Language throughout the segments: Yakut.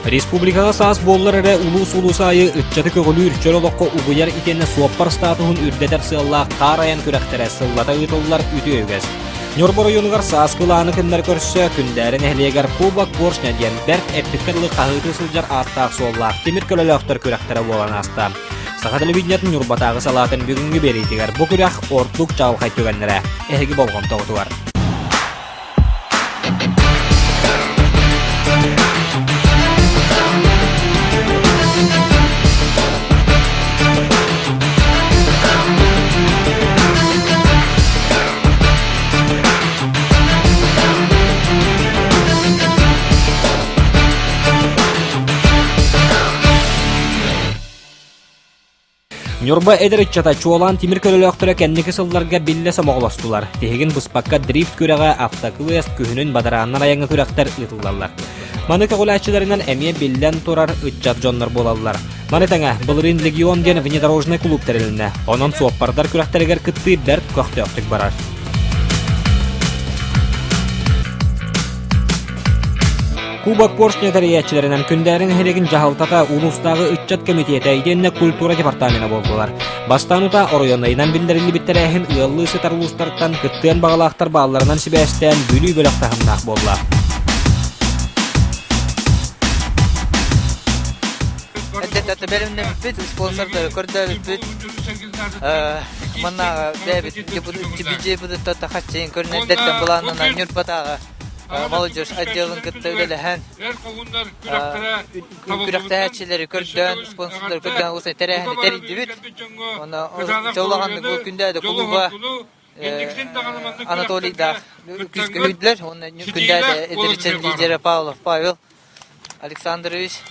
Республикаҕа саас буоллар эрэ улуус-улуус аайы ыччаты көҕүлүүр, чөл олоххо угуйар итиэннэ суоппар статуһун үрдэтэр сыаллаах хаар айан күрэхтэрэ сыллата ыытыллар үтүө үгэс. Ньурба оройуонугар сааскы ылааны кыннары көрсө Күндээрэ нэһилиэгэр Кубок Поршня диэн бэрт эппиккэ дылы хаһыытыы сылдьар ааттаах-суоллаах тимир көлөлөөхтөр күрэхтэрэ буолан ааста. Саха телевидениетын Ньурбатааҕы салаатын бүгүҥҥү биэриитигэр бу күрэх ордук чаҕылхай түгэннэрэ эһиги болҕомтоҕутугар. Ньурба эдэр ыччата чуолаан тимир көлөлөөхтөрө кэнники сылларга биллэ сомоҕолостулар. Тиһигин быспакка дрифт күрэҕэ, автоквест, күһүнүн бадарааннар айаҥҥа күрэхтэр ыытыллаллар. Маны көҕүлээччилэринэн эмиэ биллэн турар ыччат дьоннор буолаллар. Маны тэҥэ, былырыын Легион диэн внедорожнай кулууп тэрилиннэ. Онон суоппардар күрэхтэригэр кыттыы бэрт көхтөөхтүк барар. Кубок Поршня тэрийээччилэринэн Күндээри нэһилиэгин дьаһалтата, улуустааҕы ыччат кэмитиэтэ итиэннэ культура департамена буоллулар. Бастаан утаа оройуоннайынан биллэриллибит тэрээһин ыаллыы сытар улуустартан кыттыан баҕалаахтар баалларынан сибээстээн Бүлүү бөлөх таһымнаах буолла. Эрдэ бэлэмнэммиппит, спонсордары көрдөөбүппүт. Маннааҕы бэйэбит бюджеппытыттан хаччыйын көрүнэн эрдэттэн былааннанан Ньурбатааҕы молодежь отделын кытта үлэлэһэн күрэхтэһээччилэри көрдөөн, спонсордары көрдөөн уусай тэрээһини тэрийдибит. Онно дьоллоҕоннук бу Күндээдэ кулууба Анатолийдаах күүскэ үүрдүлэр. Уонна Күндээдэ эдэриччэ лидерэ Павлов Павел Александрович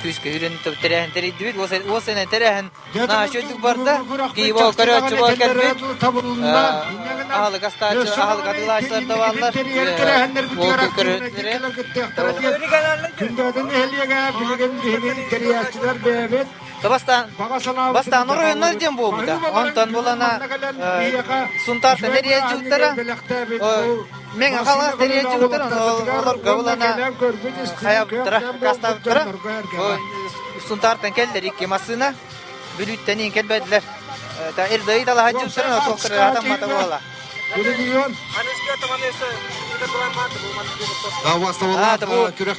күүскэ үүрэн тэрээһин тэрийдибит. Уосайынан тэрээһин наһаа үчүгдүк барда. Киһи көрөөччү буола кэлбит. Аһылык астааччы, аһылык атыылааччылар да бааллар. Уол көрөөччүлэри. Күндээдэ нэһилиэгэ билигин биһиги тэрийээччилэр бэйэбит Бастаан бастаан оройуоннар диэн буолбута. Онтон булана Сунтаартан тэрийээччилэрэ Мэҥэ Хаҥалас тэрийээччилэрэ олорго булана хайабыттара, кастаабыттара. Сунтаартан кэллэр икки массыына. Бүлүүттэн иин кэлбэтилэр. Эрдэ ыйыталаһа туохтара атаммата буола.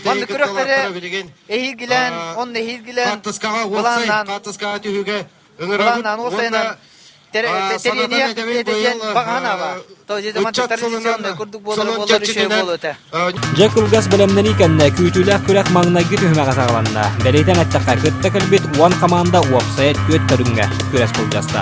Маннык күрэхтэри эһиилгилээн, онно эһиилгилээн былааннаан былааннаан уопсайынан тэриэниэх диэн баҕаһын аба. Традиционный курдук буолар буолар үчүгэй буолуо этэ. Дьэ кылгас бэлэмнэнии кэннэ күүтүүлээх күрэх маҥнайгы түһүмэҕэ саҕаланна. Бэлиэтээн эттэххэ, кытта кэлбит уон хамаанда уопсайа түөрт көрүҥҥэ күрэс былдьаста.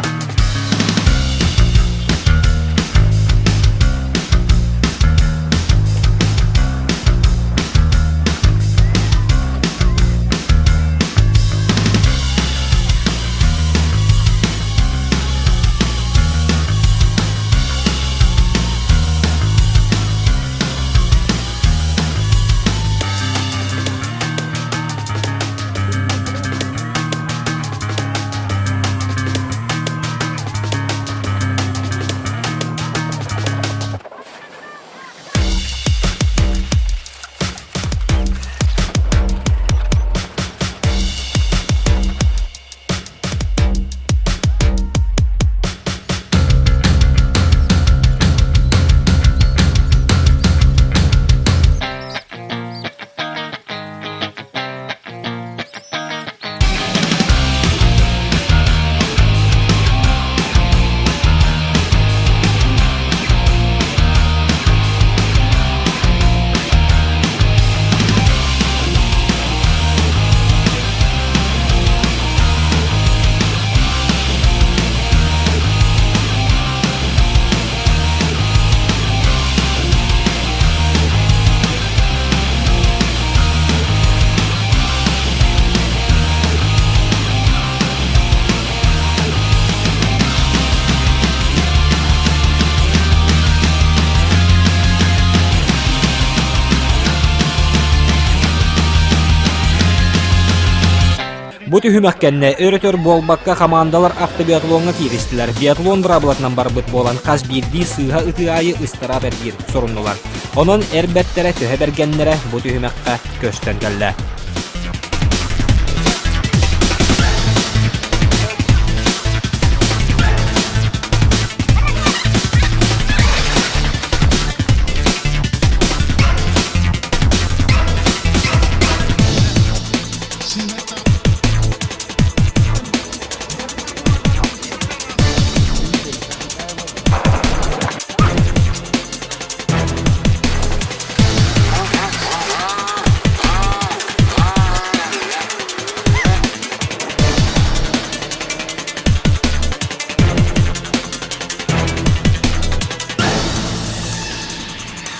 Бу түһүмэх кэннэ өр-өтөр буолбакка хамаандалар автобиатлоҥҥа кииристилэр. Биатлон быраабылатынан барбыт буолан хас биирдии сыыһа ытыы аайы ыстараап эргиир соруннулар. Онон эр бэртэрэ төһө бэргэннэрэ бу түһүмэххэ көстөн кэллэ.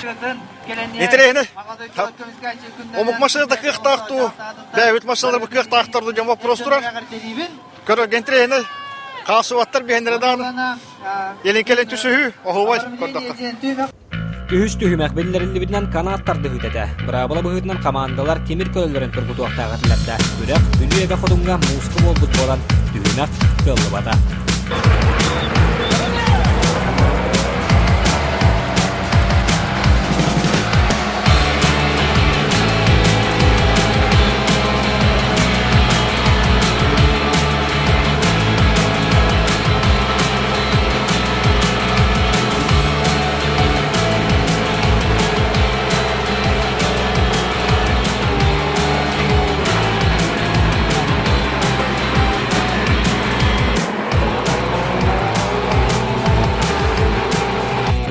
Интэриэһинэй. Омук машината кыахтаах дуу, бэйэбит машиналарбыт кыахтаахтар дуу диэн вопрос турар. Көрөргө интэриэһинэй. Хаалсыбаттар биһэннэрэ даҕаны. Илин кэлин түсүһүү, оһуобай көрдөххө. Үһүс түһүмэх биллэриллибитинэн канат тардыһыыта этэ. Быраабыла быһыытынан хамаандалар тимир көлөлөрүн тургутуохтаах этилэр да, күрэх Бүлүү эбэ хотуҥҥа мууска буолбут буолан, түһүмэх кыаллыбата.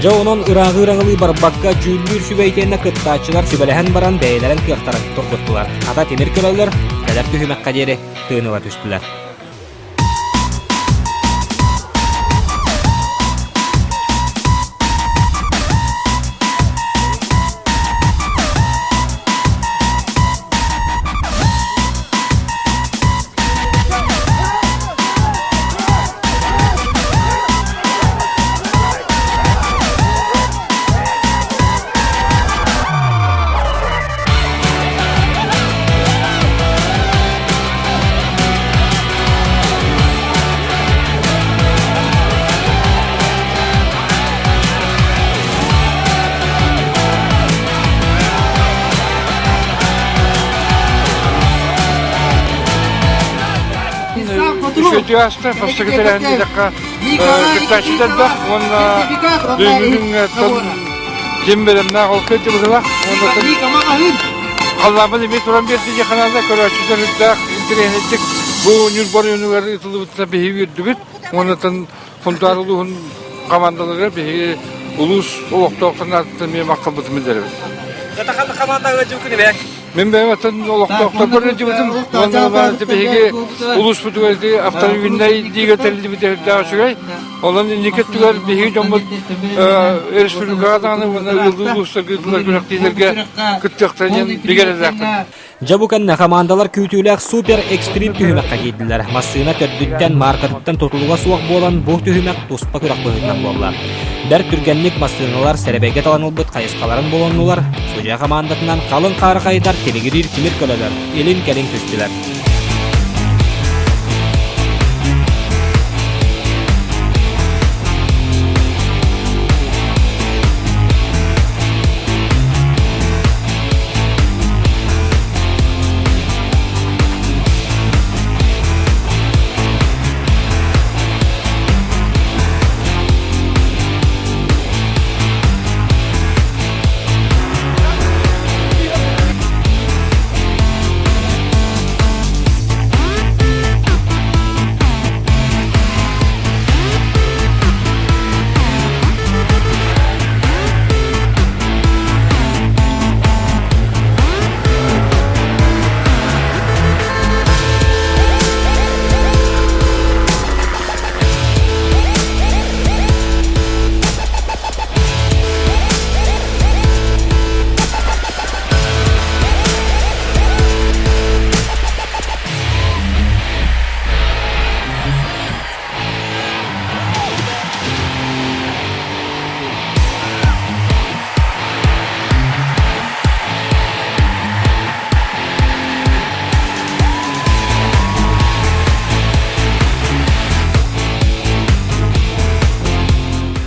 Дьэ онон ырааҕы ыраҥалыы барбакка дьүүллүүр сүбэ итиэннэ кыттааччылар сүбэлэһэн баран бэйэлэрин кыахтарын тургуттулар. Хата тимир көлөлөр кэлэр түһүмэххэ диэри тыын ыла түстүлэр. Үчүгэй ааста, бастакы тэрээһин диэтэххэ, кыттааччыта элбэх уонна бүгүҥҥү ким бэлэмнээх ол кыайды быһыылаах уонна халлааммын эмиэ туран биэрдэ диэххэ наада, көрөөччүлэр үрдээх интэриэһинэйдик бу Ньурба оройуонугар ыытыллыбытына биһиги үөрдүбүт уонна Сунтаар улууһун хамаандаларыгар биһиги улуус олохтоохторун аатыттан эмиэ махталбытын биллэрэбит. Хатахан хамаанда ыалдьыбыккын эбээт. Мин бэйэм атын олохтоохторбор ыалдьыбытым уонна биһиги улууспутугар ити автомобильнай лига тэриллибитэ үрдээх үчүгэй. Онон инники өттүгэр биһиги дьоммут республикаҕа даҕаны уонна ыаллыы улуустарга ыытыллар күрэхтэһиилэргэ кыттыахтара диэн бигэ эрэллээхпин. Дьэ бу кэннэ хамаандалар күүтүүлээх супер экстрим түһүмэххэ киирдилэр. Массыына төрдүттэн, мааркатыттан тутулуга суох буолан бу түһүмэх туспа күрэх быһыытынан буолла. Бэрт түргэнник массыыналар сэрэбэйгэ талан ылбыт хайысхаларын булуннулар. Судья хамаандатынан халыҥ хаары хайытар тилигириир тимир көлөлөр илин-кэлин түстүлэр.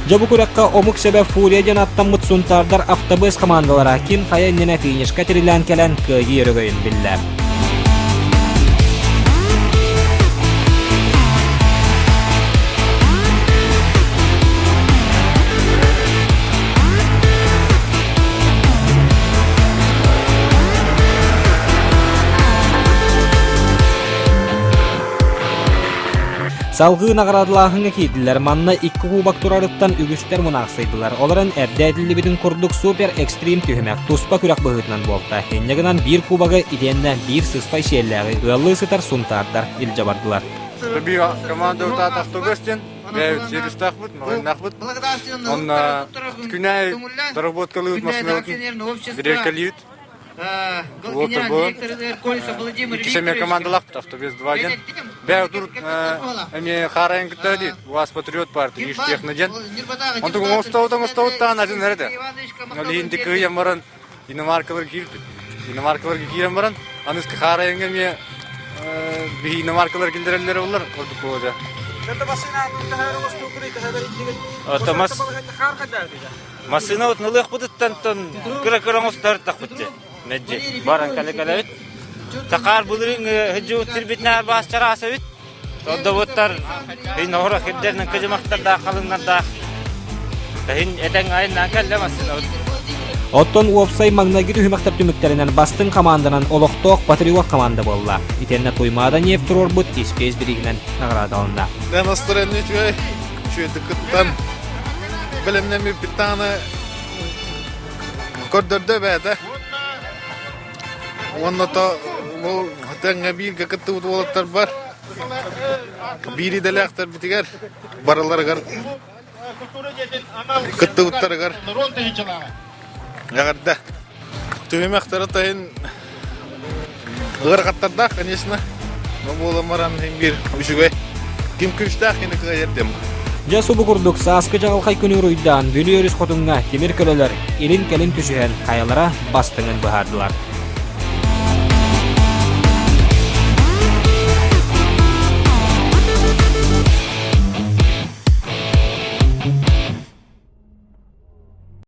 Дьэ бу күрэххэ омук сэбэ Фурия диэн аттаммыт сунтаардар автобус хамаандалара ким хайа иннинэ финишка тирилээн кэлэн кыайыы өрөгөйүн биллэ. Салгыы наҕараадалааһыҥҥа киирдилэр. Манна икки кубок турарыттан үгүстэр мунаахсыйдылар. Олорон эрдэ этиллибитин курдук супер экстрим түһүмэх туспа күрэх быһыытынан буолта. Инньэ гынан биир кубогы итиэннэ биир сыспай сиэллээҕи ыаллыы сытар сунтаардар илдьэ бардылар. Команда утаат автобус диэн. Бэйэбит сервистаахпыт, маҕаһыыннаахпыт. Онно күнэ доработкалыыбыт массыыналарын биреркэлиибит. Вот бу иккис эмиэ командалаахпыт автобес 2 диэн. Бэйэ тур эмиэ хаарайын кытта диит. УАЗ Патриот партия Ижтехно диэн. Онтук оҥостобут оҥостобут таан атын эрэ Ол иһин кыйан баран иномаркалар киирбит. Иномаркаларга киирэн баран, аныска хаарайыҥҥа эмиэ биһи иномаркалар киллэрэллэрэ боллар ордук буолуо. Томас массыына вот ылыахпытыттан кыра-кыра оҥостор тахпыт Меджи баран кэлэ-кэлэбит. Тахаар былырыын хыдьыбыт сирбитинээр баас чараас эбит. Тоддобуттар ноһоро хирдэринэн кыдьымахтардаах халыҥнардаах. Таһин этэҥ айаннаан кэллэ массыынабыт. Оттон уопсай маҥнайгы түһүмэхтэр түмүктэринэн бастыҥ хамаанданан олохтоох Патриот хамаанда буолла. Итиэннэ Туймаада нефть туруорбут испиэс бирииһинэн наҕараадаланна. Настроение үчүгэй, үчүгэйдик кыттан, бэлэмнэммиппит даҕаны көрдөрдө эбээтэ. Уонна то бу тэҥҥэ бииргэ кыттыбыт уолаттарбар биир идэлээхтэрбитигэр барыларыгар кыттыбыттарыгар эҕэрдэ. Түһүмэхтэри тайын ыарахаттардаах, конечно, но буолан баран биир үчүгэй ким күүстээх кини кыайар диэн. Дьэ субу курдук сааскы чаҕылхай күнү уруйдаан Бүлүү өрүс хотуҥҥа тимир көлөлөр илин-кэлин түсүһэн хайалара бастыҥын быһаардылар.